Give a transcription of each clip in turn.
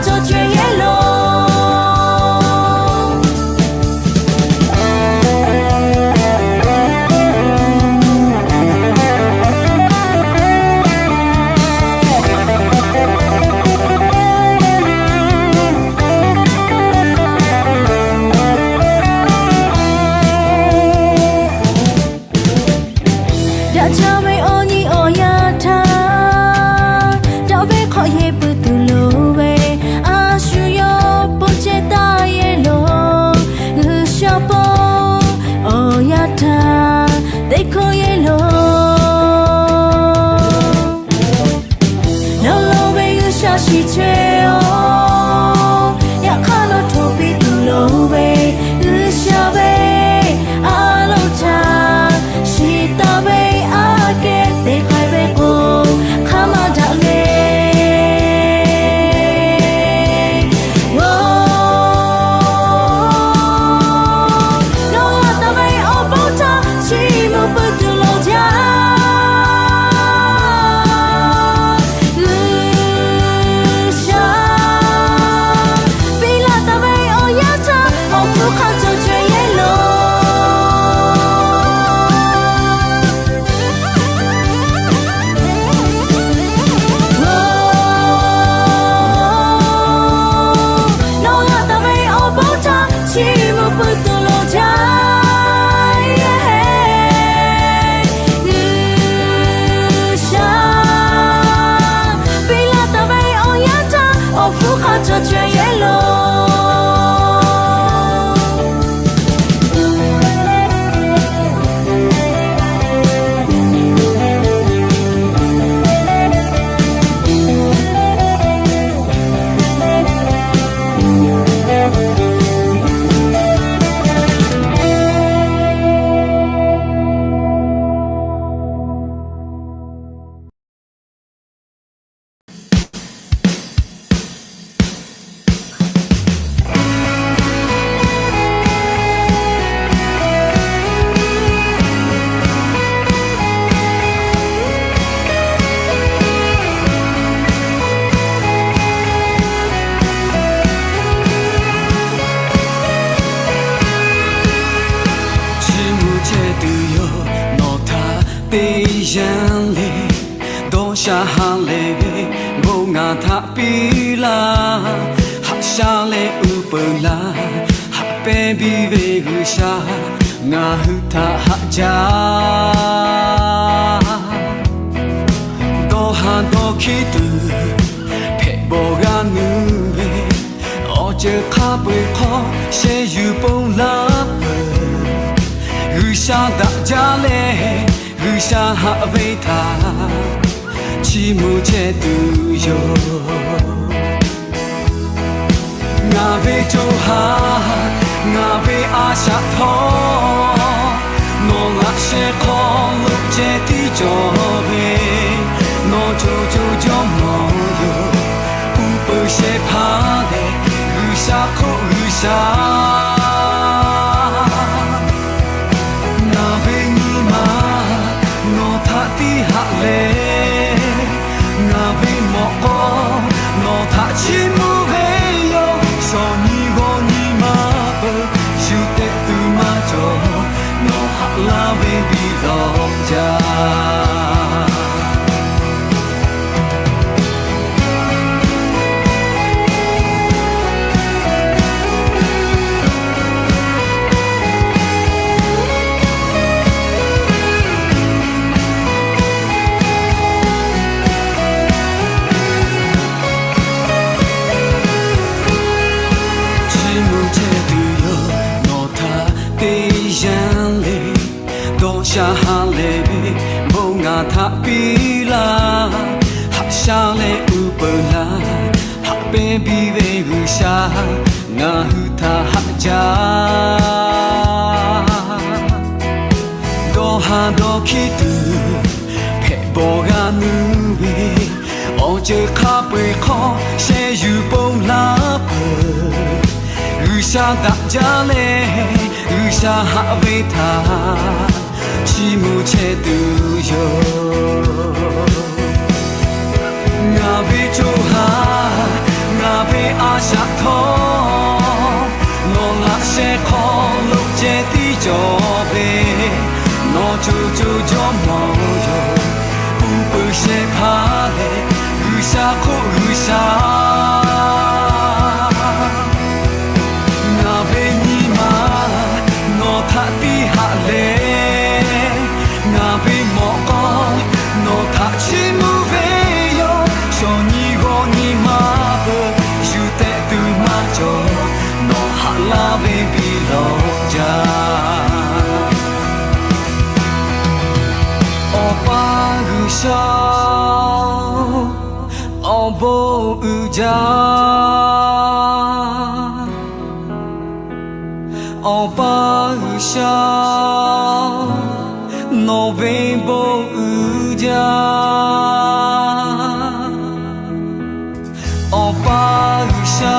cawˬ cawehˇ yehˇ loˬ. Daꞈ jaˇ ve awˬ nyi awˬ yanˇ htaˇ, daꞈ ve hk'awꞈ yeˬ puiˉ tuˬ loˍ ve, a shu yawˇ po chehˇ taˍ yehˇ loˬ. G'uiˬsha po awˬ yanˇ htaˇ teˇ hkoˇ yehˇ loˬ. Nawˬ lo ve G'uiˬsha shiˍ chehˇ-oˬ, yaꞈ hk'aˇ nawˬ hto piˇ tuˬ loˍ ve, G'uiˬsha ve a loˍ htaꞈ shiˍ taˍ ve aꞈ kehˉ te k'ai ve k'o, hk'aˬ ma daꞈ le. Nawˬ laˬ taˍ ve awˬ bon htaꞈ chiˇ mvuh peuˬ tuˬ loˍ jaˇ. G'uiˬsha piˇ laˇ taˍ ve awˬ yanˇ htaˇ, awˬ hpfuhˇ hk'a cawˬ cawehˇ yehˇ loˬ. Nawˬ laˬ taˍ ve awˬ bon htaꞈ chiˇ mvuh peuˬ tuˬ loˍ jaˇ. G'uiˬsha piˇ laˇ taˍ ve awˬ yanˇ htaˇ, awˬ hpfuhˇ hk'a cawˬ cawehˇ yehˇ loˬ. Chiˇ mvuh chehˇ tuˬ yoˬ, nawˬ htaꞈ teˇ yanˇ le. Dawˇ sha ha lehˬ ve bon ngaˬ htaꞈ piˇ laˇ. Haꞈ sha leh uˉ peunˍ laˇ. Haꞈ pehnˇ biˇ ve G'uiˬsha, ngaˬ hui htaꞈ haꞈ jaˇ. Dawˇ ha dawˇ hkiˉ tuˬ hpehꞈ bawˬ g'a nuˇ ve, awˬ ceuˬ hk'a peu-eˬ hk'aw sheh yuˬ ponˬ laˇ peuˬ. G'uiˬsha daꞈ jaˇ leh, G'uiˬsha haꞈ ve htaꞈ chiˇ mvuh chehˇ tuˬ yoˬ. Ngaˬ ve co ha, ngaˬ ve a shaꞈ htawˇ, nawˬ laꞈ sheh hk'aw lo ceh tiˉ cawˬ ve, nawˬ co co jawˇmawˇ yoˬ. Uˉ peunˍ sheh hpaˇ leh, G'uiˬsha hk'oˆ G'uiˬsha. Ngaˬ ve nyi ma nawˬ htaꞈ tiˉ haꞈ leh, ngaˬ ve mawꞈ k'aw nawˬ htaꞈ chiˇ mvuh ve yoˬ. Shawˍ nyi g'aw nyi ma peuˬ, shu tehꞈ tuˬ maˇ cawˬ, nawˬ haꞈ laˇ ve biˇ lawˬ jaˇ. Chiˇ mvuh chehˇ tuˬ yoˬ, nawˬ htaꞈ teˇ yanˇ le. Dawˇ sha ha lehˬ ve bon ngaˬ htaꞈ piˇ laˇ. Haꞈ sha leh uˉ peunˍ laˇ. Haꞈ pehnˇ biˇ ve G'uiˬsha, ngaˬ hui htaꞈ haꞈ jaˇ. Dawˇ ha dawˇ hkiˉ tuˬ hpehꞈ bawˬ g'a nuˇ ve, awˬ ceuˬ hk'a peu-eˬ hk'aw sheh yuˬ ponˬ laˇ peuˬ. G'uiˬsha daꞈ jaˇ leh, G'uiˬsha haꞈ ve htaꞈ chiˇ mvuh chehˇ tuˬ yoˬ. Ngaˬ ve co ha, ngaˬ ve G'uiˬsha hk'oˆ G'uiˬsha, ngaˬ ve nyi ma nawˬ htaꞈ tiˇ haꞈ leh, ngaˬ ve mawꞈ k'aw nawˬ htaꞈ chiˇ mvuh ve yoˬ. Shawˍ nyi g'aw nyi ma peuˬ, shu tehꞈ tuˬ maˇ cawˬ, nawˬ haꞈ laˇ ve biˇ lawˬ jaˇ. Awˬ pa G'uiˬsha, awˬ bon uiˍ jaˇ. Awˬ pa G'uiˬsha, nawˬ ve bon uiˍ jaˇ. Awˬ pa G'uiˬsha,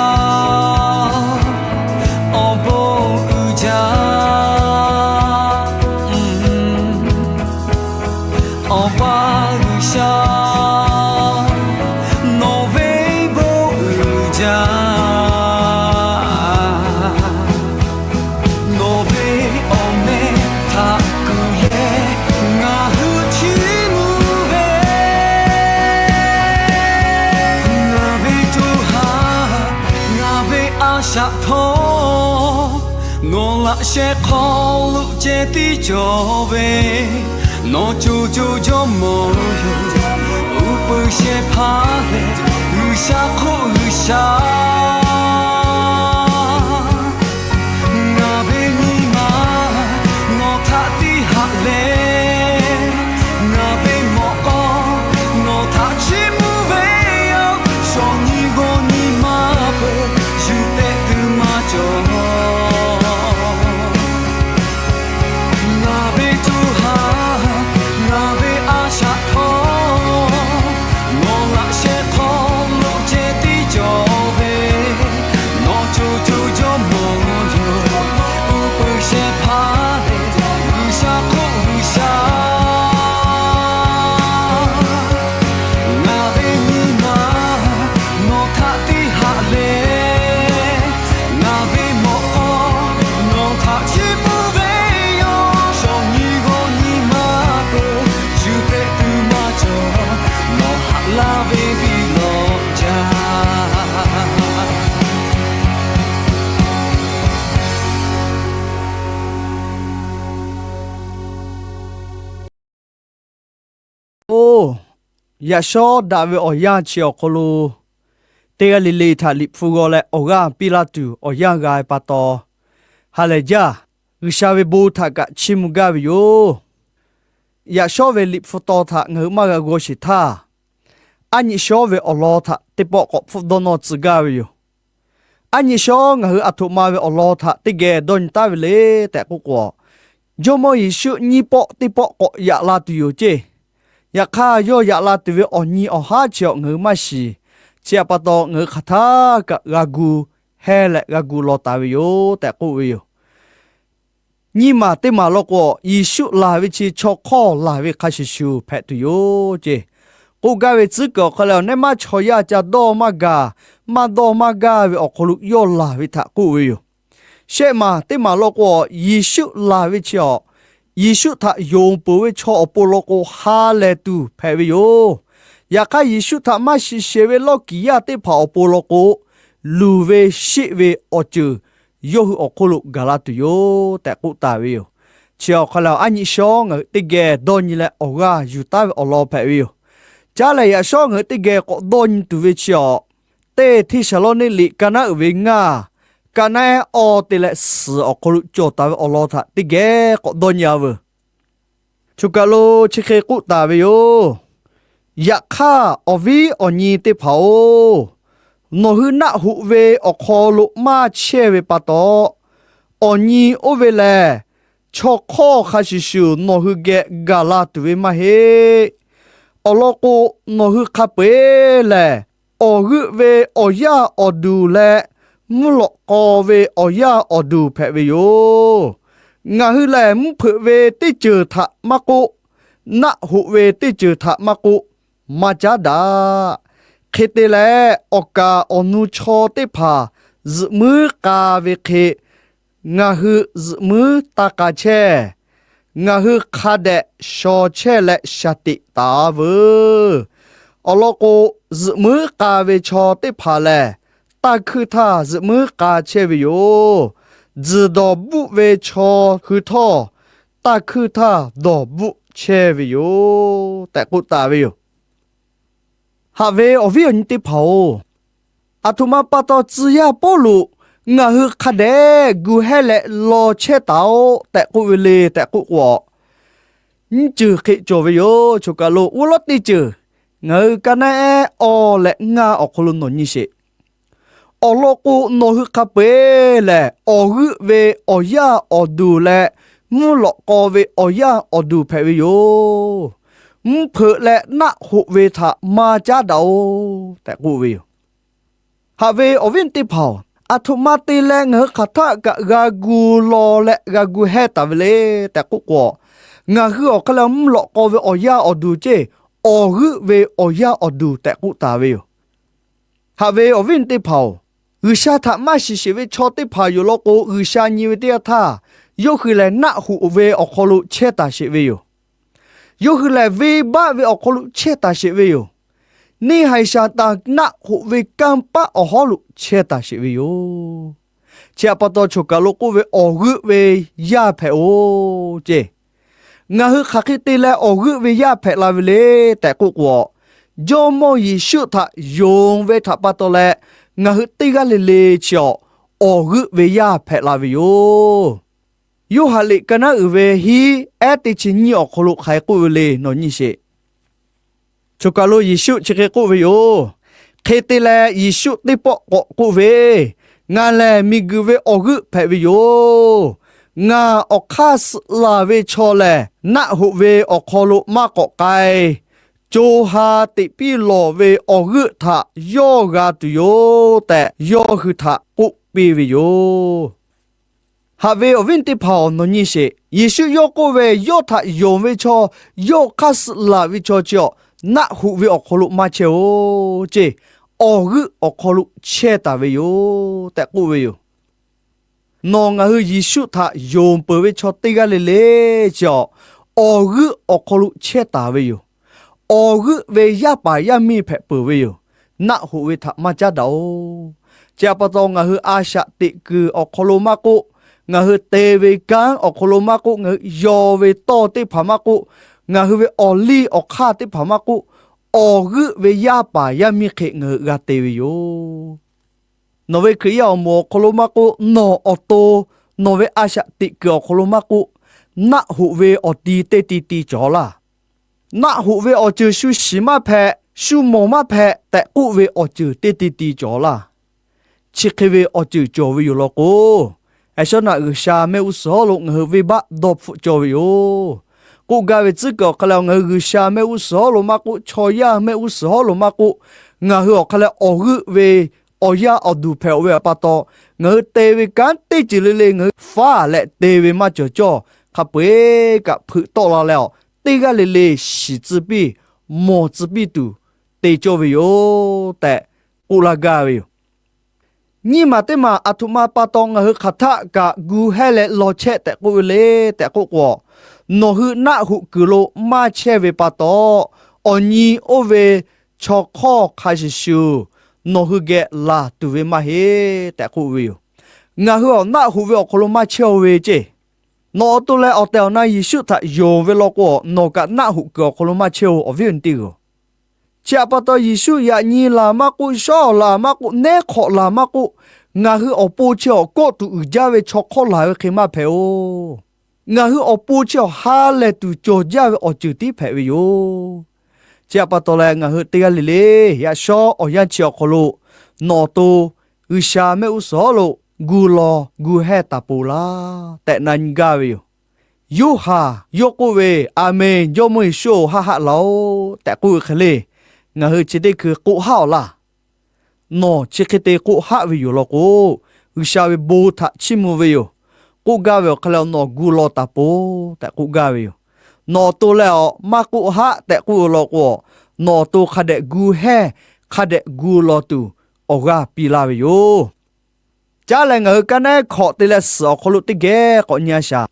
awˬ bon uiˍ jaˇ. Awˬ pa G'uiˬsha, nawˬ ve bon uiˍ jaˇ. Nawˬ ve awˬ meh htaꞈ kuˬ leh ngaˬ hui chiˇ mvuh ve, ngaˬ ve co ha, ngaˬ ve a shaꞈ htawˇ, nawˬ laꞈ sheh hk'aw lo ceh tiˉ cawˬ ve, nawˬ co co jawˇ mawˬ yoˬ. Uˉ peunˍ sheh hpaˇ leh, G'uiˬsha hk'oˆ G'uiˬsha, ngaˬ ve nyi ma nawˬ htaꞈ tiˇ haꞈ leh, ngaˬ ve mawꞈ k'aw nawˬ htaꞈ chiˇ mvuh ve yoˬ. Shawˍ nyi g'aw nyi ma peuˬ, shu tehꞈ tuˬ maˇ cawˬ. Ngaˬ ve co ha, ngaˬ ve a shaꞈ htawˇ, nawˬ laꞈ sheh hk'aw lo ceh tiˉ cawˬ ve, nawˬ co co jawˇ mawˬ yoˬ. Uˉ peunˍ sheh hpaˇ leh, G'uiˬsha hk'oˆ G'uiˬsha, ngaˬ ve nyi ma nawˬ htaꞈ tiˇ haꞈ leh, ngaˬ ve mawꞈ k'aw nawˬ htaꞈ chiˇ mvuh ve yoˬ. Shawˍ nyi g'aw nyi ma peuˬ, shu tehꞈ tuˬ maˇ cawˬ, nawˬ haꞈ laˇ ve biˇ lawˬ jaˇ. Oˇ, yaꞈ shawˉ daꞈ ve awˬ yanˇ chi awˬ hk'aw lo, teˇ g'aˇ le le htaꞈ Liꞈ hpu g'aw leh awˬ g'aˇ piˇ laˇ tuˬ awˬ yanˇ g'a ve pa taw, ha lehˬ jaˇ. G'uiˬsha ve bon htaꞈ kaꞈ chiˇ mvuh gaˇ ve yoˬ. Yaꞈ shawˉ ve Liꞈ hpu taw htaꞈ ngaˬ hui maˇ g'a g'aw sheˍ htaˇ, aˉ nyi shawˉ ve awˬ lawn htaꞈ teˇ pawˆ k'awꞈ hpfuhˆ dawˇ nawˇ tcuh gaˇ ve yoˬ. Aˉ nyi shawˉ ngaˬ hui aˬ htoꞈ ma ve awˬ lawn htaꞈ teˇ geh dawˇ nyi taˉ ve le tehꞈ k'oˆ k'o, Jawˇmawˇ Yeˍsuˆ nyiˇ pawˆ teˇ pawˆ k'awꞈ yaꞈ la tuˬ yoˬ ceˇ. Yaꞈ hk'aˇ, yawˇ yaꞈ la tuˬ ve awˬ nyi awˬ haˉ chi awˬ ngaˬ hui maˇ shiˍ. Chi htaꞈ pa taw, ngaˬ hui hk'aˬ htaˇ kaꞈ g'a gu, heh leh g'a gu law taˍ ve yoˬ tehꞈ k'oˆ ve yoˬ. Nyiˇ maˬ teˇ maˬ law k'o, Yeˍsuˆ laˬ ve chi chaw hk'awˇ laˬ ve hk'a shuˍ shuˍ hpehꞈ tuˬ yoˬ ceˇ. K'oˆ gaˇ ve tcuhˉ kuiˬ awˬ hk'aw lehˬ, awˬ nehˉ maˇ chaw yaˇ ca dawˇ maˇ gaˬ, maˇ dawˇ maˇ gaˇ ve awˬ hk'aw lo yawˇ laˬ ve htaꞈ k'oˆ ve yoˬ. Shehˆ maˬ teˇ maˬ law k'o, Yeˍsuˆ laˬ ve chi awˬ, Yeˍsuˆ htaꞈ yonˍ peuˬ ve chaw awˬ pon law k'o, ha lehˬ tuˬ hpehꞈ ve yoˬ. Yaꞈ hk'aˇ, Yeˍsuˆ htaꞈ maˇ shiˍ shehˍ ve lawˇ kiˍ yaˇ teˇ hpaˍ awˬ pon law k'o, luˬ ve sheˆ ve awˬ ceuˬ yawˇ hui awˬ hk'oˆ lo gaˬ la tuˬ yoˬ tehꞈ k'oˆ taˍ ve yoˬ. Chi awˬ hk'aw lehˬ, aˉ nyi shawˉ ngaˬ hui teˇ geh dawˇ nyi leh awˬ g'aˇ yuˬ taˉ ve awˬ lawn hpehꞈ ve yoˬ. Caˉ lehˬ, yaꞈ shawˉ ngaˬ hui teˇ geh k'awꞈ dawˇ nyi tuˬ ve chi awˬ, teˇ Hteˇsaˍlawˇniˆ liꞈ ka naˉ uiˍ ve ngaˇ, ka naˉ ehˉ awˇ te leh suhˍ awˬ hk'aw lo cawˬ taˍ ve awˬ lawn htaꞈ teˇ geh k'awꞈ dawˇ nyi a veuˬ. Choˬ kaˬ lo chi hk'e k'oˆ taˍ ve yoˬ. Yaꞈ hk'aˇ, awˬ viˉ awˬ nyi teˇ hpaˍ-oˬ, nawˬ hui naˆ hoꞈ ve awˬ hk'aw lo maˇ chehˇ ve pa taw, awˬ nyi oˇ ve lehˬ, chaw hk'awˇ hk'a shuˍ shuˍ nawˬ hui geh gaˬ la tuˬ ve maˇ heˆ. Awˬ lawn k'o, nawˬ hui hk'a peu-eˬ lehˬ, awˬ g'euˆ ve awˬ yaˇ awˬ duˬ leh mvuhˇ lawꞈ k'aw ve awˬ yaˇ awˬ duˬ hpehꞈ ve yoˬ. Ngaˬ hui lehˬ, mvuhˇ hpeuꞈ ve teˇ ceuˬ htaꞈ maˇ k'oˆ, naˆ hoꞈ ve teˇ ceuˬ htaꞈ maˇ k'oˆ, maˇ caˉ daꞈ. Hk'e te leh, awˬ kaˍ awˬ nu chaw teˇ hpaˍ zuhꞈ muiˉ k'a ve hk'e, ngaˬ hui zuhꞈ muiˉ taˇ k'a chehˇ. Ngaˬ hui hk'a dehꞈ shaw chehˇ leh shaˍ teꞈ taˍ veuˬ. Awˬ lawn k'o, zuhꞈ muiˉ k'a ve chaw teˇ hpaˍ lehˬ, tanˇ hkuinˇ htaˇ zuhꞈ muiˉ k'a chehˇ ve yoˬ. Tzuhˬ dawˬ bvuhˆ ve chaw hui htawˇ, tanˇ hkuinˇ htaˇ dawˬ bvuhˆ chehˇ ve yoˬ tehꞈ k'oˆ taˍ ve yoˬ. Haꞈ ve awˬ viˉ awˬ nyi teˇ hpaˍ-oˬ, aˬ htoꞈ ma pa taw tcuh yaˇ Pawˇluꞈ ngaˬ hui hk'a dehꞈ gu hehˇ leh law chehˇ taˍ-oꞈ tehꞈ k'oˆ ve le tehꞈ k'oˆ k'o, nyiˇ ceuˬ hk'e cawˬ ve yoˬ. Choˬ kaˬ lo g'uˇ lawˉ teˇ ceuˬ, ngaˬ hui ka naˉ ehˉ awˬ leh ngaˇ awˬ hk'aw lo nawˬ nyi sheˍ. Awˬ lawn k'o, nawˬ hui hk'a peu-eˬ lehˬ, awˬ g'euˆ ve awˬ yaˇ awˬ duˬ leh mvuhˇ lawꞈ k'aw ve awˬ yaˇ awˬ duˬ hpehꞈ ve yoˬ. Mvuhˇ hpeuꞈ leh naˆ hoꞈ ve htaꞈ maˇ caˉ daꞈ-oꞈ tehꞈ k'oˆ ve yoˬ. Haꞈ ve awˬ viˉ teˇ hpaˍ-oˬ, aˬ htoꞈ ma te leh ngaˬ hui hk'aˬ htaˆ kaꞈ g'a gu law leh g'a gu hehˇ taˍ ve le tehꞈ k'oˆ k'o, ngaˬ hui awˬ hk'aˇ lehˬ mvuhˇ lawꞈ k'aw ve awˬ yaˇ awˬ duˬ ceˇ, awˬ g'euˆ ve awˬ yaˇ awˬ duˬ tehꞈ k'oˆ taˍ ve yoˬ. Haꞈ ve awˬ viˉ teˇ hpaˍ-oˬ, G'uiˬsha htaꞈ maˇ shiˍ sheˍ ve chaw teˇ hpaˍ yoˬ law k'o, G'uiˬsha nyi ve teˇ yanˇ htaˇ, yawˇ hui lehˬ naˆ hoꞈ ve awˬ hk'aw lo chehˇ taˍ sheˍ ve yoˬ. Yawˇ hui lehˬ venˇbaˆ ve awˬ hk'aw lo chehˇ taˍ sheˍ ve yoˬ. Neˇ haiˬ Saˍtanˍ naˆ hoꞈ ve kanˇ paˆ awˬ hawˉ lo chehˇ taˍ sheˍ ve yoˬ. Chi htaꞈ pa taw choˬ kaˬ lo k'oˆ ve awˬ g'euˆ ve yaˇ hpehꞈ-oˬ ceˇ. Ngaˬ hui hk'aˬ hk'e te leh awˬ g'euˆ ve yaˇ hpehꞈ la ve le tehꞈ k'oˆ k'o, Jawˇmawˇ Yeˍsuˆ htaꞈ yonˍ ve htaꞈ pa taw leh, ngaˬ hui teˇ g'aˇ le le chi awˬ awˬ g'euˆ ve yaˇ hpehꞈ la ve yoˬ. Yoˇhanˬ liꞈ ka naˉ uiˍ ve hiˉ ehˉ teˇ chi nyiˇ awˬ hk'aw lo hk'aˬ hk'e k'oˆ ve le nawˬ nyi sheˍ. Choˬ kaˬ lo Yeˍsuˆ chi hk'e k'oˆ ve yoˬ. Hk'e te leh Yeˍsuˆ teˇ pawˆ k'awꞈ k'oˆ ve, Ngaˬ lehˬ miˬguiˬ ve awˬ g'euˆ hpehꞈ ve yoˬ. Ngaˬ awˬ hk'aˇ suh laˬ ve chaw lehˬ, naˆ hoꞈ ve awˬ hk'aw lo maˇ k'awꞈ k'ai. Co ha teꞈ piˇ lawˬ ve awˬ g'euˆ htaꞈ yawˇ g'a tuˬ yoˬ tehꞈ, yawˇ hui htaꞈ k'oˆ piˇ ve yoˬ. Haꞈ ve awˬ viˉ teˇ hpaˍ-oˬ, nawˬ nyi sheˍ. Yeˍsuˆ yawˇ k'oˆ ve, yawˇ htaꞈ yonˍ ve chaw, yawˇ hk'aˇ suh laˬ ve chaw chi awˬ, naˆ hoꞈ ve awˬ hk'aw lo maˇ chehˇ-oˬ ceˇ, awˬ g'euˆ awˬ hk'aw lo chehˇ taˍ ve yoˬ tehꞈ k'oˆ ve yoˬ. Nawˬ ngaˬ hui Yeˍsuˆ htaꞈ yonˍ peuˬ ve chaw teˇ g'aˇ le le chi awˬ, awˬ g'euˆ awˬ hk'aw lo chehˇ taˍ ve yoˬ. Awˬ g'euˆ ve yaˇ paˍ yaˇ miˇ hpehꞈ peuˬ ve yoˬ. Naˆ hoꞈ ve htaꞈ maˇ caˉ daꞈ-oˬ. Chi htaꞈ pa taw, ngaˬ hui a shaꞈ teꞈ kuiˬ awˬ hk'aw lo maˇ k'oˆ, ngaˬ hui te ve kanˉ awˬ hk'aw lo maˇ k'oˆ, ngaˬ hui yaw ve tawˇ teˇ hpaˍ maˇ k'oˆ, ngaˬ hui ve awˬ liˇ awˬ hk'aˇ teˇ hpaˍ maˇ k'oˆ, awˬ g'euˆ ve yaˇ paˍ yaˇ miˇ hk'e ngaˬ hui g'a te ve yoˬ. Nawˬ ve Hkriꞈ yaˇ awˬ moˍ awˬ hk'aw lo maˇ k'oˆ, nawˬ awˬ to, nawˬ ve a shaꞈ teꞈ kuiˬ awˬ hk'aw lo maˇ k'oˆ, naˆ hoꞈ ve awˬ ti teˇ ti ti cawˬ laˇ. Naˆ hoꞈ ve awˬ ceuˬ shu shiˍ maˇ hpehꞈ, shu mawˬ maˇ hpehꞈ tehꞈ k'oˆ ve awˬ ceuˬ teˇ ti ti cawˬ laˇ. Chi hk'e ve awˬ ceuˬ cawˬ ve yoˬ law k'o, yaꞈ shawˉ naꞈ G'uiˬsha mehˆ g'uˇ suhˍ hawˉ lo ngaˬ hui venˇbaˆ dawˇ hpfuhˆ cawˇ ve yoˬ. K'oˆ gaˇ ve tcuhˉ kuiˬ awˬ hk'aˇ lehˬ, ngaˬ hui G'uiˬsha mehˆ g'uˇ suhˍ hawˉ lo maˇ k'oˆ, chaw yaˇ mehˆ g'uˇ suhˍ hawˉ lo maˇ k'oˆ, ngaˬ hui awˬ hk'aˇ lehˬ awˬ g'euˆ ve awˬ yaˇ awˬ duˬ hpehꞈ-oˬ ve pa taw, ngaˬ hui te ve kanˉ teˇ ceuˬ le le ngaˬ hui faˉ leh te ve maˇ cawˬ cawˇ. Hk'a peu-eˬ kaꞈ hpeuꞈ tawˆ la leh awˬ, teˇ g'aˇ le le shiˍ tcuh piˇ, mawˬ tcuh piˇ tuˬ te cawˇ ve yoˬ tehꞈ k'oˆ laˇ gaˇ ve yoˬ. Nyiˇ maˬ teˇ maˬ aˬ htoꞈ ma pa taw ngaˬ hui hk'aˬ htaˆ kaꞈ gu hehˇ leh law chehˇ tehꞈ k'oˆ ve le tehꞈ k'oˆ k'o, nawˬ hui naˆ hoꞈ kuiˬ lo maˇ chehˇ ve pa taw, awˬ nyi oˇ ve chaw hk'awˇ hk'a shuˍ shuˍ nawˬ hui geh laˬ tuˬ ve maˇ heˆ tehꞈ k'oˆ ve yoˬ. Ngaˬ hui awˬ naˆ hoꞈ ve awˬ hk'aw lo maˇ chehˇ-oˬ ve ceˇ. Nawˬ awˬ to leh awˬ tehˬ awˬ na Yeˍsuˆ htaꞈ yonˍ ve law k'o, nawˬ kaꞈ naˆ hoꞈ kuiˬ awˬ hk'aw lo maˇ chehˇ-oˬ, awˬ viˉ awˬ nyi teˇ g'aˇ. Chi htaꞈ pa taw, Yeˍsuˆ yaꞈ nyi laˬ maˇ k'oˆ, shawˉ laˬ maˇ k'oˆ, neˉ hk'awꞈ laˬ maˇ k'oˆ, ngaˬ hui awˬ pon chi awˬ kawˆ tuˬ uiˍ jaˇ ve chaw hk'awˇ laˬ ve hk'e maˇ hpehꞈ-oˬ. Ngaˬ hui awˬ pon chi awˬ ha lehˬ tuˬ cawˬ jaˇ ve awˬ ceuˬ tiˉ hpehꞈ ve yoˬ. Chi htaꞈ pa taw leh, ngaˬ hui teˇ g'aˇ le le yaꞈ shawˉ awˬ yanˇ chi awˬ hk'aw lo nawˬ awˬ to G'uiˬsha mehˆ g'uˇ suhˍ hawˉ lo gu law gu hehˇ taˍ peuˬ laˇ tehꞈ na nyi gaˇ ve yoˬ. Yoˇhanˬ yawˇ k'oˆ ve, Aˬmenˍ, Jawˇmawˇ Yeˍsuˆ-oˬ, haˆ haˆ laˬ-oˆ tehꞈ k'oˆ ve hk'e le, ngaˬ hui chi teˇ hkui k'oˆ haˆ-oˬ laˇ. Nawˬ chi hk'e te k'oˆ haˆ ve yoˬ law k'o, G'uiˬsha ve bon htaꞈ chiˇ mvuh ve yoˬ. K'oˆ gaˇ ve awˬ hk'aˇ lehˬ, nawˬ gu law taˍ peuˬ tehꞈ k'oˆ gaˇ ve yoˬ. Nawˬ awˬ to leh awˬ maˇ k'oˆ haˆ tehꞈ k'oˆ ve law k'o, nawˬ awˬ to hk'a dehꞈ gu hehˇ, hk'a dehꞈ gu law tuˬ awˬ g'aˇ piˇ laˇ ve yoˬ. Caˉ leh ngaˬ hui kaˇ nehˉ hkawꞈ te leh suhˍ awˬ hk'aw lo teˇ geh k'awꞈ nyi a shaˍ.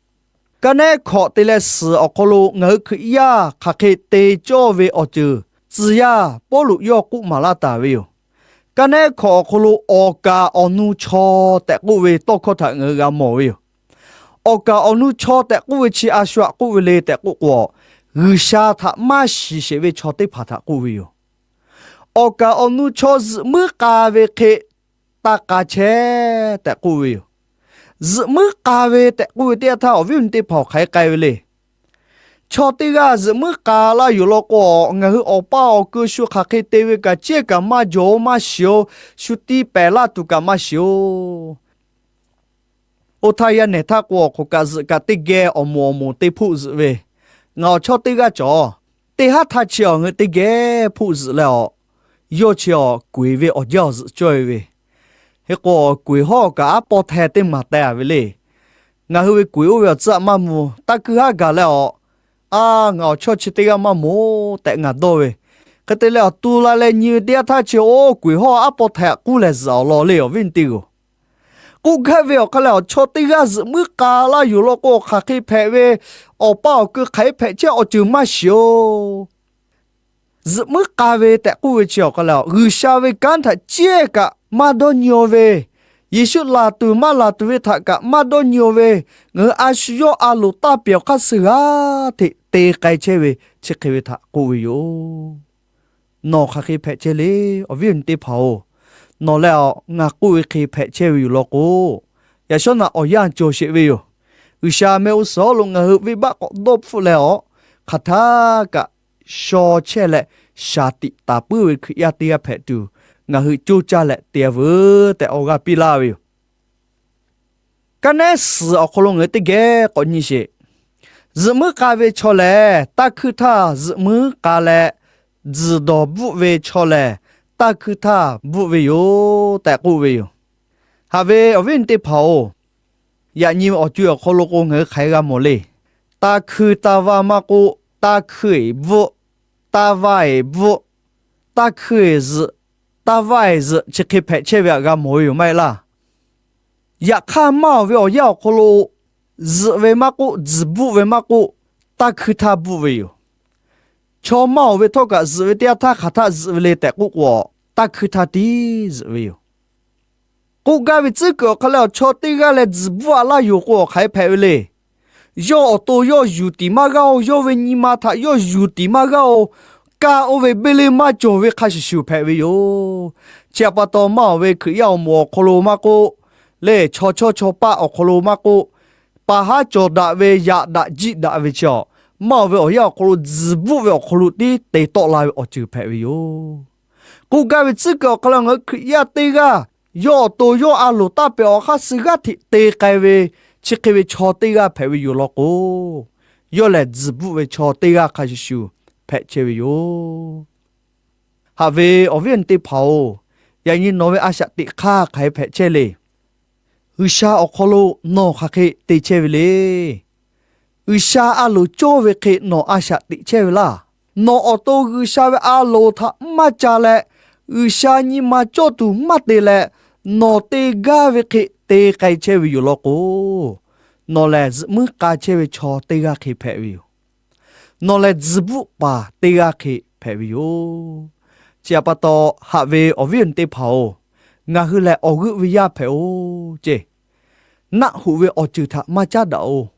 Kaˇ nehˉ hkawꞈ te leh suhˍ awˬ hk'aw lo ngaˬ hui Hkriꞈ yaˇ hk'aˬ hk'e te cawˇ ve awˬ ceuˬ tcuh yaˇ Pawˇluꞈ yawˇ k'oˆ maˍ laˇ taˍ ve yoˬ. Ka nehˉ hkawꞈ awˬ hk'aw lo awˬ kaˍ awˬ nu chaw tehꞈ k'oˆ ve tawˇ hkawˇ htaꞈ ngaˬ hui g'a mawˬ ve yoˬ. Awˬ kaˍ awˬ nu chaw tehꞈ k'oˆ ve chi a shu htaꞈ k'oˆ ve le tehꞈ k'oˆ k'o, G'uiˬsha htaꞈ maˇ shiˍ sheˍ ve chaw teˇ hpaˍ htaꞈ k'oˆ ve yoˬ. Awˬ kaˍ awˬ nu chaw zuhꞈ muiˉ k'a ve hk'e taˇ k'a chehˇ tehꞈ k'oˆ ve yoˬ. Zuhꞈ muiˉ k'a ve tehꞈ k'oˆ ve teˇ yanˇ htaˇ awˬ viˉ awˬ nyi teˇ hpaˍ awˬ hk'aˬ hk'e k'ai ve le. Chaw teˇ g'aˇ zuhꞈ muiˉ k'a laˇ yoˬ law k'o, ngaˬ hui awˬ paˇ awˬ keu shu hk'aˬ hk'e te ve kaꞈ cehˇ kaꞈ maˇ jawˬ-oˬ, maˇ shiˍ-oˬ, shu tiˇ pehˍ laˇ tuˬ kaꞈ maˇ shiˍ-oˬ. Oˇ htaˇ yaˇ nehˬ htaˇ k'o, awˬ hk'oꞈ kaꞈ zuhꞈ kaꞈ teˇ geh awˬ moˍ awˬ moˍ te hpoˆ zuhꞈ ve, ngaˬ awˬ chawˇ teˇ g'aˇ cawˬ. Teˇ haˉ htaˇ chi awˬ ngaˬ hui teˇ geh hpoˆ zuhꞈ leh awˬ, yawˇ chi awˬ kuˬ eˬ ve awˬ jaˇ awˬ zuhꞈ cawˇ e ve, hk'e k'o kuˬ eˬ hawˉ kaꞈ aˉ pawˇ htaiˍ teˇ maˬ teh a ve le. Ngaˬ hui ve kuˬ eˬ oˇ ve awˬ tcuhˉ aꞈ maˇ mvuh, taˇ hkuiˇ haˉ gaˬ leh awˬ, a, ngaˬ awˬ chawˇ chi teˇ g'aˇ maˇ mawˬ tehꞈ ngaˬ dawˇ ve. Hk'e te leh awˬ tu la leh nyi ve teˇ yanˇ htaˇ chi oˇ kuˬ eˬ hawˉ aˉ pawˇ htaiˍ aꞈ k'uˉ leh zuhꞈ awˬ lawn le awˬ viˉ awˬ nyi teˇ g'aˇ-oˬ. K'oˆ gaˇ ve awˬ hk'aˇ lehˬ, awˬ chawˇ teˇ g'aˇ zuhꞈ muiˉ k'a laˇ yoˬ law k'o, hk'aˬ hk'e hpehꞈ ve, awˬ paˇ awˬ keu hk'aˬ hk'e hpehꞈ chehˇ awˬ ceuˬ maˇ shiˍ-oˬ. Zuhꞈ muiˉ k'a ve tehꞈ k'oˆ ve chi awˬ hk'aˇ lehˬ, G'uiˬsha ve kanˉ htaꞈ cehˇ kaꞈ maˇ dawˇ nyi-oˬ ve, Yeˍsuˆ laˬ tuˬ maˇ laˬ tuˬ ve htaꞈ kaꞈ maˇ dawˇ nyi-oˬ ve, ngaˬ hui a shu yawˇ a loˍ taˇ pehˍ awˬ hk'aˇ suh g'aˇ hteꞈ te k'ai chehˇ ve chi hk'e ve htaꞈ k'oˆ ve yoˬ. Nawˬ hk'aˬ hk'e hpehꞈ chehˇ le, awˬ viˉ awˬ nyi teˇ hpaˍ-oˬ, nawˬ leh awˬ ngaˬ k'oˆ ve hk'e hpehꞈ chehˇ ve yoˬ law k'o, yaꞈ shawˉ naꞈ awˬ yanˇ cawˬ sheˍ ve yoˬ. G'uiˬsha mehˆ g'uˇ suhˍ lo ngaˬ hui venˇbaˆ k'awꞈ dawˇ hpfuhˆ leh awˬ, hk'aˬ htaˇ kaꞈ shaw chehˇ leh shaˍ tiꞈ taˍ puiˉ ve Hkriꞈ yaˇ teˇ g'aˇ hpehꞈ tuˬ, ngaˬ hui coˇ caˇ leh te-a veuˬ tehꞈ awˬ g'aˇ piˇ laˇ ve yoˬ. Kaˇ nehˉ suhˍ awˬ hk'aw lo ngaˬ hui teˇ geh k'awꞈ nyi sheˍ. Zuhꞈ muiˉ k'a ve chaw lehˬ, taˇ hkuiˇ htaˇ zuhꞈ muiˉ k'a leh, tzuhˬ dawˬ bvuhˆ ve chaw lehˬ, taˇ hkuiˇ htaˇ bvuhˆ ve yoˬ tehꞈ k'oˆ ve yoˬ. Haꞈ ve awˬ viˉ awˬ nyi teˇ hpaˍ-oˬ, yaꞈ nyi ve awˬ co-e awˬ hk'aw lo k'o, ngaˬ hui hk'aˬ hk'e g'a mawˬ le. Taˇ hkuiˇ taˇ vaˇ maˇ k'oˆ, taˇ hkuiˇ eˬ bvuhˆ, taˇ vaˇ eˬ bvuhˆ, taˇ hkuiˇ eˬ zuhꞈ, taˇ vaˇ eˬ zuhꞈ, chi hk'e hpehꞈ chehˇ ve htaꞈ g'a mawˬ ve yoˬ maˇ heˆ laˇ. Yaꞈ hk'aˇ, maˇ awˬ ve awˬ yanˇ awˬ hk'aw lo zuhꞈ ve maˇ k'oˆ, tzuhˬ bvuhˆ ve maˇ k'oˆ, taˇ hkuiˇ htaˇ bvuhˆ ve yoˬ. Chaw maˇ awˬ ve htawˇ kaꞈ zuhꞈ ve teˇ yanˇ htaˇ hk'aˬ htaˇ zuhꞈ ve le tehꞈ k'oˆ k'o, taˇ hkuiˇ htaˇ tiˉ zuhꞈ ve yoˬ. K'oˆ gaˇ ve tcuhˉ kuiˬ awˬ hk'aˇ lehˬ, awˬ chawˇ teˇ g'aˇ leh tzuhˬ bvuhˆ-a laˇ yoˬ k'o, awˬ hk'aˬ hk'e hpehꞈ ve le. Yawˇ awˬ to yawˇ yuˬ tiˍ maˇ g'aˇ-oˬ. Yawˇ ve nyi ma htaꞈ yawˇ yuˬ tiˍ maˇ g'aˇ-oˬ. Kaˇ oˇ ve beˇ leˇ maˇ cawˬ ve hk'a shuˍ shuˍ hpehꞈ ve yoˬ. Chi htaꞈ pa taw, maˇ awˬ ve Hkriꞈ yaˇ awˬ moˍ awˬ hk'aw lo maˇ k'oˆ, lehˬ chaw chawˇ chaw paˆ awˬ hk'aw lo maˇ k'oˆ, pa haˉ cawˬ daꞈ ve, yaꞈ daꞈ jiˆ daꞈ ve chi awˬ, maˇ awˬ ve awˬ yanˇ awˬ hk'aw lo tzuhˬ bvuhˆ ve awˬ hk'aw lo tiˉ te tawˆ la ve awˬ ceuˬ hpehꞈ ve yoˬ. K'oˆ gaˇ ve tcuhˉ kuiˬ awˬ hk'aˇ lehˬ, ngaˬ hui Hkriꞈ yaˇ teˇ g'aˇ yawˇ awˬ to yawˇ a loˍ taˇ pehˍ awˬ hk'aˇ suh g'aˇ hteꞈ te k'ai ve, chi hk'e ve chaw teˇ g'aˇ hpehꞈ ve yoˬ law k'o, yawˇ lehˬ tzuhˬ bvuhˆ ve chaw teˇ g'aˇ hk'a shuˍ shuˍ hpehꞈ chehˇ ve yoˬ. Haꞈ ve awˬ viˉ awˬ nyi teˇ hpaˍ-oˬ, yaꞈ nyi nawˬ ve a shaꞈ teꞈ hk'aˇ hk'aˬ hk'e hpehꞈ chehˇ le. G'uiˬsha awˬ hk'aw lo nawˬ hk'aˬ hk'e te chehˇ ve le. G'uiˬsha a loˍ cawˇ ve hk'e nawˬ a shaꞈ teꞈ chehˇ ve laˇ. Nawˬ awˬ to G'uiˬsha ve a loˍ htaꞈ maˇ ca leh, G'uiˬsha nyi ma cawˇ tuˬ maˇ te leh, nawˬ te gaˇ ve hk'e te k'ai chehˇ ve yoˬ law k'o, nawˬ lehˬ zuhꞈ muiˉ k'a chehˇ ve chaw teˇ g'aˇ hk'e hpehꞈ ve yoˬ. Nawˬ lehˬ tzuhˬ bvuhˆ paˍ teˇ g'aˇ hk'e hpehꞈ ve yoˬ. Chi htaꞈ pa taw, haꞈ ve awˬ viˉ awˬ nyi teˇ hpaˍ-oˬ, ngaˬ hui lehˬ awˬ g'euˆ ve yaˇ hpehꞈ-oˬ ceˇ. Naˆ hoꞈ ve awˬ ceuˬ htaꞈ maˇ caˉ daꞈ-oˬ.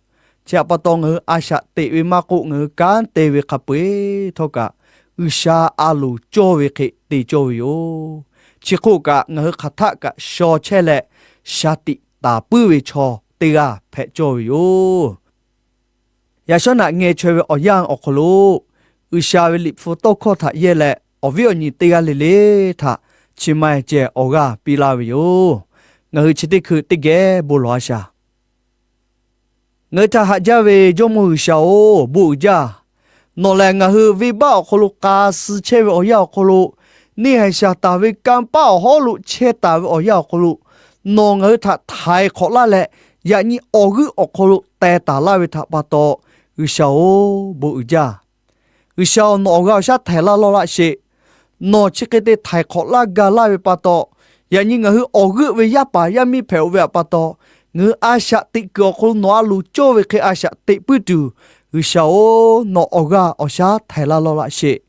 Chi htaꞈ pa taw, ngaˬ hui a shaꞈ teꞈ ve maˇ k'oˆ, ngaˬ hui kanˉ te ve hk'a peu-eˬ htawˇ kaꞈ, G'uiˬsha a loˍ cawˇ ve hk'e te cawˇ ve yoˬ. Chi hk'oˆ kaꞈ, ngaˬ hui hk'aˬ htaˆ kaꞈ shaw chehˇ leh, shaˍ tiꞈ taˍ puiˉ ve chaw teˇ g'aˇ hpehꞈ cawˇ ve yoˬ. Yaꞈ shawˉ naꞈ ngeh chaweh ve awˬ yanˇ awˬ hk'aw lo, G'uiˬsha ve Liꞈ hpu tawˇ hkawˇ htaꞈ yehˇ leh awˬ viˉ awˬ nyi teˇ g'aˇ le le htaꞈ chi ma-e ceh awˬ g'aˇ piˇ laˇ ve yoˬ. Ngaˬ hui chi teˇ hkui teˇ geh bon lawˬ-a shaˍ. Ngaˬ hui htaꞈ haꞈ jaˇ ve Jawˇmawˇ G'uiˬsha-oˬ, bon uiˍ jaˇ. Nawˬ lehˬ ngaˬ hui venˇbaˆ awˬ hk'aw lo k'a suh chehˇ ve awˬ yanˇ awˬ hk'aw lo, neˇ haiˬ shaˍ taˍ ve kanˇ paˆ awˬ hawˉ lo chehˇ taˍ ve awˬ yanˇ awˬ hk'aw lo, nawˬ ngaˬ hui htaꞈ htaiˍ hk'awꞈ laˇ leh, yaꞈ nyi awˬ g'euˆ awˬ hk'aw lo teh taˍ laˇ ve htaꞈ pa taw, G'uiˬsha-oˬ, bon uiˍ jaˇ. G'uiˬsha-oˬ, nawˬ awˬ g'aˇ awˬ shaˉ htaiˍ laˇ lawˇ laꞈ sheˍ. Nawˬ chi hk'e te htaiˍ hk'awꞈ laˇ ga laˇ ve pa taw, yaꞈ nyi ngaˬ hui awˬ g'euˆ ve yaˇ paˍ yaˇ miˇ hpehꞈ-oˬ ve htaꞈ pa taw, ngaˬ hui a shaꞈ teꞈ kuiˬ awˬ hk'aw lo nawˬ a loˍ cawˇ ve hk'e a shaꞈ teꞈ puiˉ tuˬ, G'uiˬsha-oˬ, nawˬ awˬ g'aˇ awˬ shaˉ htaiˍ laˇ lawˇ laꞈ sheˍ.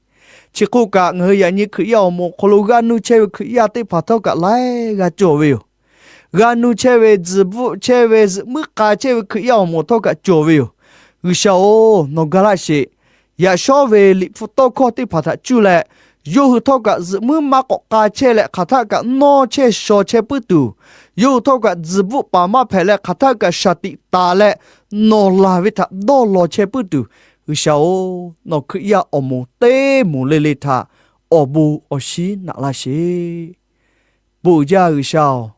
Chi hk'oˆ kaꞈ, ngaˬ hui yaꞈ nyi Hkriꞈ yaˇ awˬ moˍ awˬ hk'aw lo g'aˇ nuˇ chehˇ ve Hkriꞈ yaˇ teˇ hpaˍ htawˇ kaꞈ laiˉ g'aˇ cawˬ ve yoˬ. G'aˇ nuˇ chehˇ ve, tzuhˬ bvuhˆ chehˇ ve, zuhꞈ muiˉ k'a chehˇ ve Hkriꞈ yaˇ awˬ moˍ htawˇ kaꞈ cawˬ ve yoˬ. G'uiˬsha-oˬ, nawˬ ga laˇ sheˍ. Yaꞈ shawˉ ve Liꞈ hpu tawˇ hkawˇ teˇ hpaˍ htaꞈ cuˇ leh, yawˇ hui htawˇ kaꞈ zuhꞈ muiˉ maˇ k'awꞈ k'a chehˇ leh, hk'aˬ htaˆ kaꞈ nawˇ chehˇ shaw chehˇ puiˉ tuˬ, yawˇ hui htawˇ kaꞈ tzuhˬ bvuhˆ paˍ maˇ hpehꞈ leh, hk'aˬ htaˆ kaꞈ shaˍ tiꞈ taˍ leh, nawˬ laˬ ve htaꞈ dawˇ law chehˇ puiˉ tuˬ, G'uiˬsha-oˬ, nawˬ Hkriꞈ yaˇ awˬ moˍ teˇ moˍ le le htaꞈ awˬ bon awˬ shinˉ naꞈ laˇ sheˍ. Bon jaˇ G'uiˬsha-oˬ,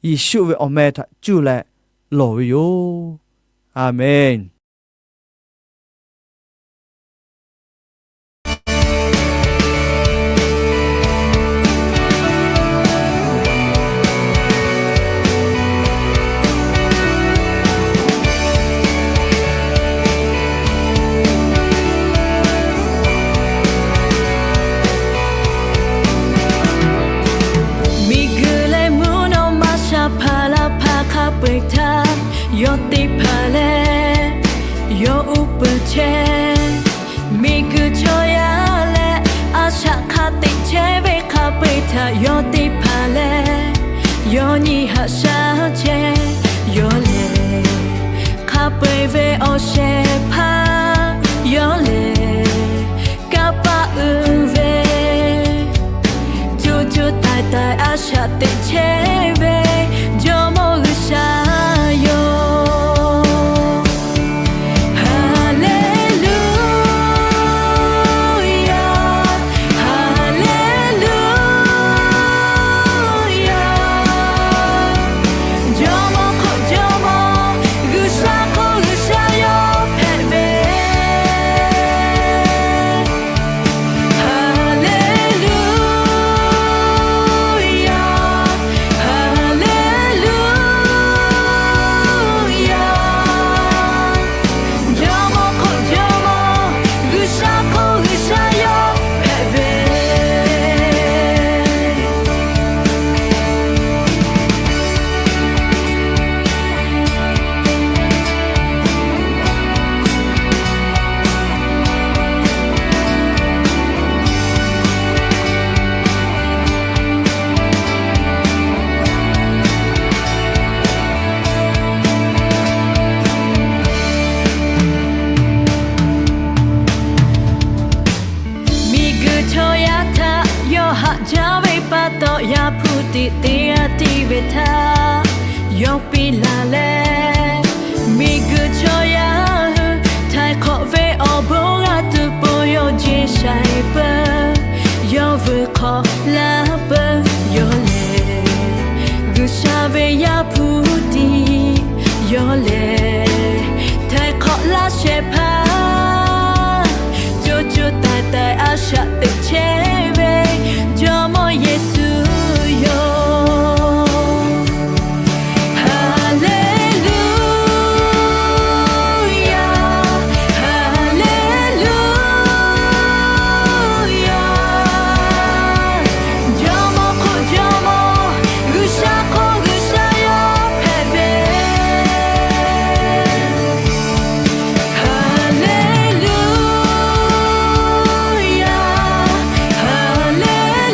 Yeˍsuˆ ve awˬ meh htaꞈ cuˇ leh lawˬ ve yoˬ. Aˍmenˍ. Miˬguiˬ leh mvuhˇ naw ma shaˍ hpaˍ laˇ hpaˍ hk'a peu-eˬ htaꞈ yawˇ teˇ hpaˍ lehˬ, yawˇ uˉ peunˍ chehˇ. Miˬguiˬ chaw yaˇ leh a shaꞈ hk'a teꞈ chehˇ ve hk'a peu-eˬ htaꞈ yawˇ teˇ hpaˍ lehˬ, yawˇ nyi haꞈ shaˉ chehˇ. Yawˇ lehˬ hk'a peu-eˬ ve awˬ shehˍ hpaˇ, yawˇ lehˬ kanˇ paˆ uiˍ ve, co co taiˍ taiˍ a shaꞈ teꞈ chehˇ ve Jawˇmawˇ G'uiˬsha yoˬ. Haˍleˍluˆyaˍ, haˍleˍluˆyaˍ. Jawˇmawˇ hk'oˆ Jawˇmawˇ, G'uiˬsha hk'oˆ G'uiˬsha yawˇ hpehꞈ ve. Haˍleˍluˆyaˍ. Jawˇmawˇ hk'oˆ Jawˇmawˇ, G'uiˬsha hk'oˆ G'uiˬsha yawˇ hpehꞈ ve. Miˬguiˬ chaw yaˇ htaꞈ yawˇ haꞈ jaˇ ve pa taw, Yaˇ hpu tiꞈ teˇ g'aˇ tiˇ ve htaꞈ yawˇ piˇ laˬ leh, miˬguiˬ chaw yaˇ hui htaiˍ hk'awꞈ ve awˬ bon g'a tuˬ po yawˇ jeˇ shaiˍ peuˬ. Yawˇ vuiˬ hk'awꞈ laˇ peuˬ. Yawˇ lehˬ G'uiˬsha ve Yaˇ hpu tiꞈ, yawˇ lehˬ htaiˍ hk'awꞈ laˇ shehˍ hpaˇ, co co taiˍ taiˍ a shaꞈ teꞈ chehˇ ve Jawˇmawˇ Yeˍsuˆ yoˬ. Haˍleˍluˆyaˍ, haˍleˍluˆyaˍ. Jawˇmawˇ hk'oˆ Jawˇmawˇ, G'uiˬsha hk'oˆ G'uiˬsha yawˇ hpehꞈ ve. Haˍleˍluˆyaˍ, haˍleˍluˆyaˍ.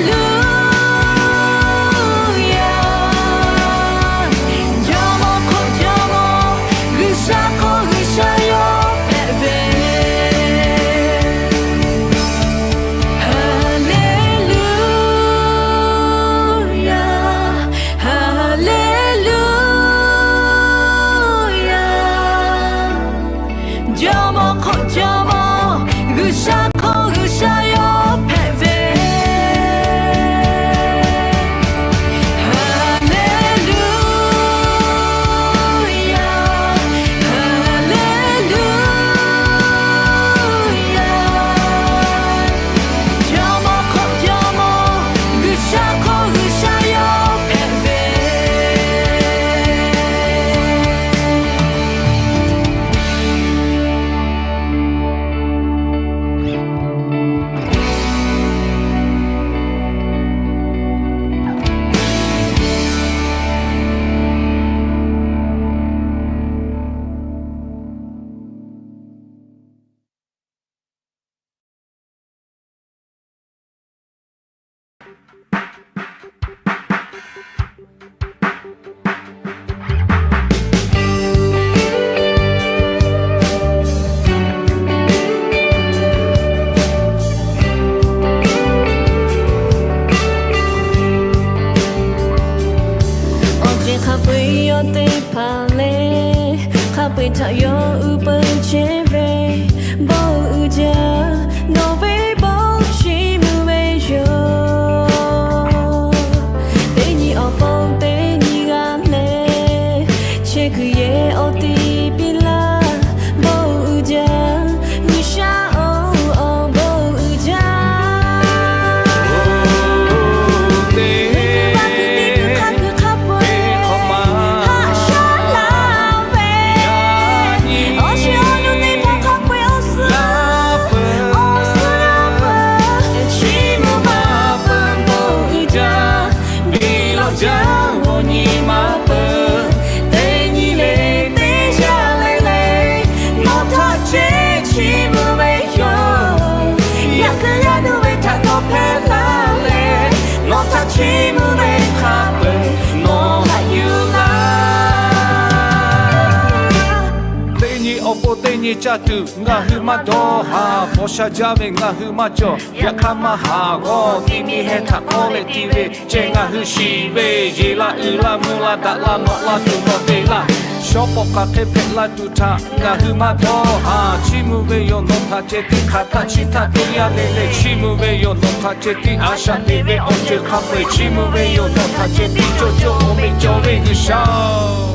htaꞈ yawˇ uiˍ peuˬ chehˇ ve, bon uiˍ jaˇ, nawˬ ve bon chiˇ mvuh ve yoˬ. Teˇ nyi awˬ pon teˇ nyi g'a leh, chehˇ kuiˬ yehˬ awˬ ti piˇ laˇ, bon uiˍ jaˇ, G'uiˬsha-oˬ, awˬ bon uiˍ jaˇ. Teˇ hk'aˇ kuiˬ hk'a peu-eˬ haꞈ shaˉ laˇ ve, awˬ shiˍ awˬ nu teˇ hpaˍ hk'a peu-eˬ awˬ suhˉ, awˬ suhˉ laˇ peuˬ, chiˇ mvuh maˇ peuˬ bon uiˍ jaˇ. Biˇ lawꞈ jaˇ, awˬ nyi ma peuˬ, teˇ nyi le teˇ yanˇ le le, nawˬ htaꞈ ceh chiˇ mvuh ve yoˬ. Yaꞈ kuiˬ g'a nuˇ ve htaꞈ nawˬ hpehˇ laˇ leh, nawˬ htaꞈ chiˇ mvuh ve hk'a peu-eˬ nawˬ haꞈ yuˬ laˇ. Teˇ nyi awˬ pon teˇ nyi caˇ tuˬ ngaˬ hui maˇ dawˇ haˍ. Paw sha jaˇ ve ngaˬ hui maˇ cawˬ. Yaꞈ hk'aˇ maˇ haˍ g'awˇ, tiˇ miˇ heh htaꞈ k'awˇ leh ti ve ceh ngaˬ hui shiˍ ve, yeˬ la uiˍ la mvuh la daꞈ la nawꞈ la tuˬ nawˬ te laˇ. Shawˉ pawˆ hk'aˬ hk'e hpehꞈ la tuˬ htaꞈ ngaˬ hui maˇ dawˇ haˍ. Chiˇ mvuh ve yoˬ nawˬ htaꞈ ceh tiˉ, hk'aˬ htaˆ chi htaˆ teˇ yanˇ le le, chiˇ mvuh ve yoˬ nawˬ htaꞈ ceh tiˉ, a shaꞈ teꞈ ve awˬ ceuˬ hk'a peu-eˬ chiˇ mvuh ve yoˬ nawˬ htaꞈ ceh tiˉ, cawˬ cawˬ awˬ meꞈ cawˬ ve G'uiˬsha-oˬ.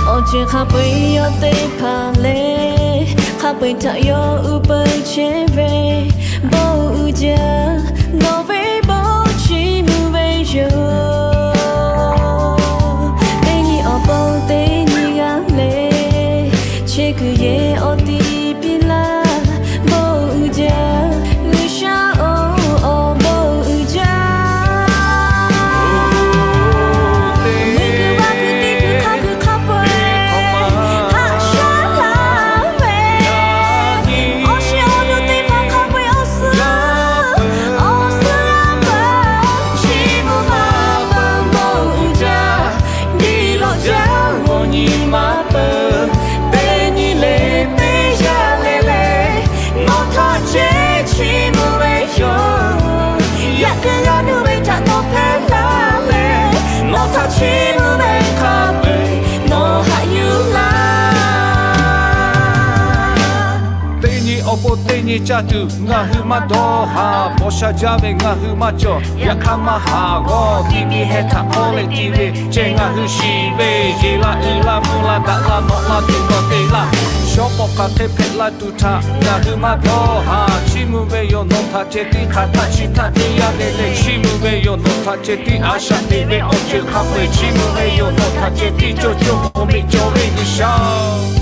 Awˬ ceuˬ hk'a peu-eˬ yawˇ teˇ hpaˍ lehˬ, hk'a peu-eˬ htaꞈ yawˇ uiˍ peuˬ chehˇ ve, bon uiˍ jaˇ, nawˬ ve bon chiˇ mvuh ve yoˬ. Teˇ nyi awˬ pon teˇ nyi g'a leh, chehˇ kuiˬ yehˬ awˬ ti piˇ laˇ, bon uiˍ jaˇ, G'uiˬsha-oˬ, awˬ bon uiˍ jaˇ. Mvuhˇ kuiˬ vaˇ kuiˬ teˇ kuiˬ hk'a kuiˬ hk'a peu-eˬ haꞈ shaˉ laˇ ve, awˬ shiˍ awˬ nu teˇ hpaˍ hk'a peu-eˬ awˬ suhˉ, awˬ suhˉ laˇ peuˬ, chiˇ mvuh maˇ peuˬ bon uiˍ jaˇ. Biˇ lawꞈ jaˇ, awˬ nyi ma peuˬ, teˇ nyi le teˇ yanˇ le le, nawˬ htaꞈ ceh chiˇ mvuh ve yoˬ. Yaꞈ kuiˬ g'a nuˇ ve htaꞈ nawˬ hpehˇ laˇ leh, nawˬ htaꞈ chiˇ mvuh ve hk'a peu-eˬ nawˬ haꞈ yuˬ laˇ. Teˇ nyi awˬ pon teˇ nyi caˇ tuˬ ngaˬ hui maˇ dawˇ haˍ. Paw sha jaˇ ve ngaˬ hui maˇ cawˬ. Yaꞈ hk'aˇ maˇ haˍ g'awˇ, tiˇ miˇ heh htaꞈ k'awˇ leh ti ve ceh ngaˬ hui shiˍ ve, yeˬ la uiˍ la mvuh la daꞈ la nawꞈ la tuˬ nawˬ te laˇ. Shawˉ pawˆ hk'aˬ hk'e hpehꞈ la tuˬ htaꞈ ngaˬ hui maˇ dawˇ haˍ. Chiˇ mvuh ve yoˬ nawˬ htaꞈ ceh tiˉ, hk'aˬ htaˆ chi htaˆ teˇ yanˇ le le, chiˇ mvuh ve yoˬ nawˬ htaꞈ ceh tiˉ, a shaꞈ teꞈ ve awˬ ceuˬ hk'a peu-eˬ chiˇ mvuh ve yoˬ nawˬ htaꞈ ceh tiˉ, cawˬ cawˬ awˬ meꞈ cawˬ ve G'uiˬsha-oˬ.